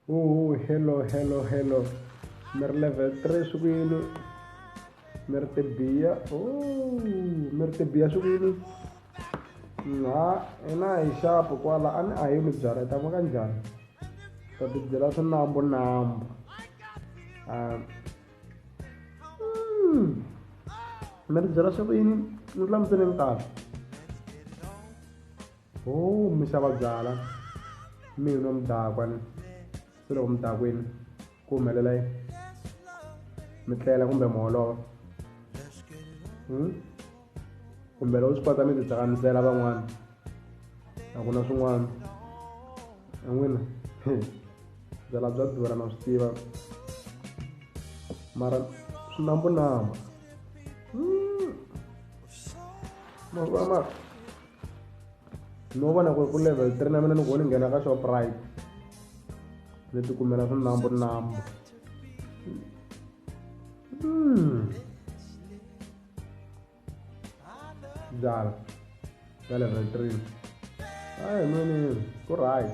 Uhu hello hello hello mi ri level 3 swi ku yini mi ri tibiya oh mi ri tibiya swi ku yini ha ina hi xapu kwala a ni a yi mi byala hi ta va ka njhani ta ti byela swinambu nambu mi ri byela swi ku yini ni hlamuseleni kahle Oh mi xava byala mi nwa mi dakwa ni se loko mi dakwini ku humelela yini mi tlela kumbe mi holova kumbe loko swi kota mi ti tsakamisela van'wana a ku na swin'wana a n'wina byala bya durha na swi tiva mara swi nambunambu mara no vona ku ri ku level 3 na mina ni ku ni nghena ka Shoprite ni ti kumela swinambu nambu byala ka level 3 hayi mani ku right.